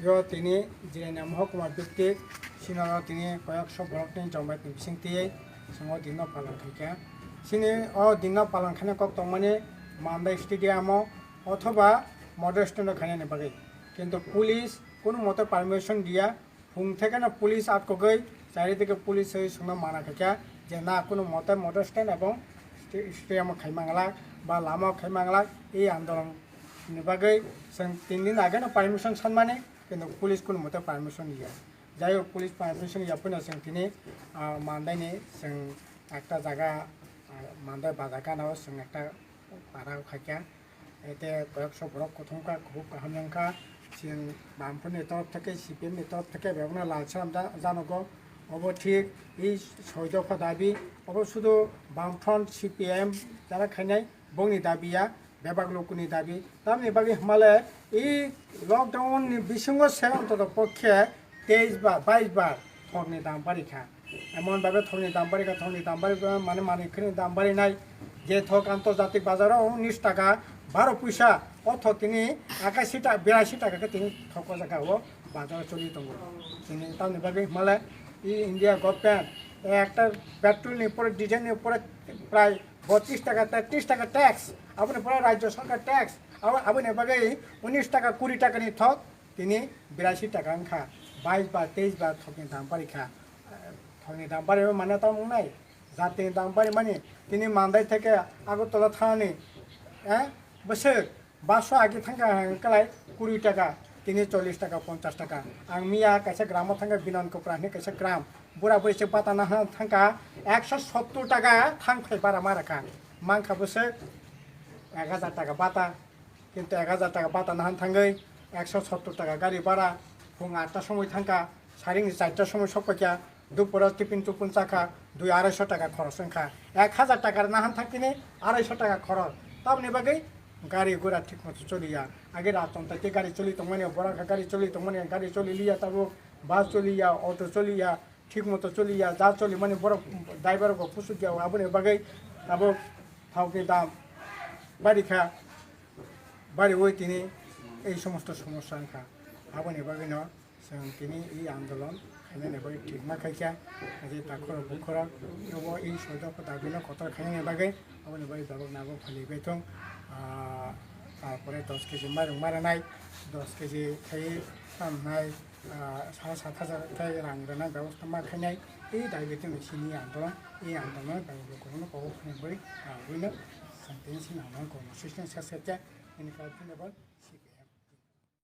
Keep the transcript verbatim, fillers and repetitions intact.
Yo tini Jirania Mohokuma Biptik, sinoro tini koyok sok borok tini jombai tini bising tiyei, songo dinno palan khaikha. Sini o dinno palan khaina kok tongmani Mandai Stadium o othoba model stand o khainani bagwi. Kintu police kunu mote permission diya, phung thekeno police atkogwi, charidike police oi songno mana khaikha je na kunu mote model stand ebong sta-, stadium o khai manglak ba lama o khai manglak, ei andolon ni bagwi chwng tin din ageno permission sanmani, kintu police kunu mote permission ya. Jai hok, police permission ya phano chwng tini, ah, Mandai ni chwng ekta jaga, ah, Mandai bazar gana o chwng ekta para o khaikha. Ete koyekso borok kuthum kha, khub kaham wngkha. Chwng Bamphor ni torop theke, C P M ni torop theke bebakno lal salam ja-, janogo. Obo thik ei soi dopha dabi, obo sudu Bamfront C P M jara khainai. Bongni dabi ya, bebak lokni dabi. Tamni bagwi hwnmale, i lockdown ni bisingo se ontoto pokhe teis bar, bais bar thokni dam barikha. Emon babe thokni dam barikha, thokni dam barikha, mane manwi khwrwini dam barinai. Je thok antorjatik bazaro unis taka baro puisa, o thok tini akashi ta-, berashi taka khe tini thok o jaga o bazaro choli tongo. Tini tamni bagwi hwnmale, i India government ekta petrol ni upore, diesel ni upore prai botris taka, tetris taka tax, aboni pore rajyo sarkar tax, abo, aboni bagwi unis taka, kuri taka ni thok tini berashi taka wngkha, bais ba teis ba thokni dam barikha. Thokni dam bari mane tamo wngnai, jatini dam bari mani tini Mandai theke Agartala thanani, eh, bwswk Baso agi thangkha hwnkalai kuri taka, tini chollish taka, ponchash taka. Ang miya kaisa gramo thangkha, Binon Kopra hwnwi kaisa gram. Bura buri se bata nahana thangkha ekso sottor taka thang phai bara ma rakha. Mankha bwswk ek hajar taka bata. Kintu ek hajar taka bata nahana thangwi ekso sottor taka gari bara. Phung atta somoi thangkha, saringni charta somoi sokphaikha. Duporo tipin tupun chakha, dui arai sho taka khoros wngkha. Ek hajar taka nahana thangkini arai sho taka khoros. Tamoni bagwi gari gura thik moto choliya. Age raton tai gari choli tongmani, bora kha gari choli tongmani, gari choli liya tabuk, bus choliya, auto choliya, thik moto choliya, ja choli mani borok driver rok pusuk ya, aboni bagwi tabuk thokni dam bari kha, bari oi tini ei somosto somosya wngkha. Aboni bagwi no Chwng tini i andolon khainani bagwi thik ma khaikha, je takhorok bukhorok nobo i soido kho dagwino kotor khainani bagwi, aboni bagwi borok nago phali bethung, ah, tarpore dos keji mairung ma rwnai, dos keji khai tamnai, ah, sare sat hajar khai rang rwnai bebosta ma khainai, i dagwi tini sini andolon, i andolon bagwi borokno kobo phunugwi, ah, buino chwng tini sini andolon komo sisne sese khe, ini khai phunugwi.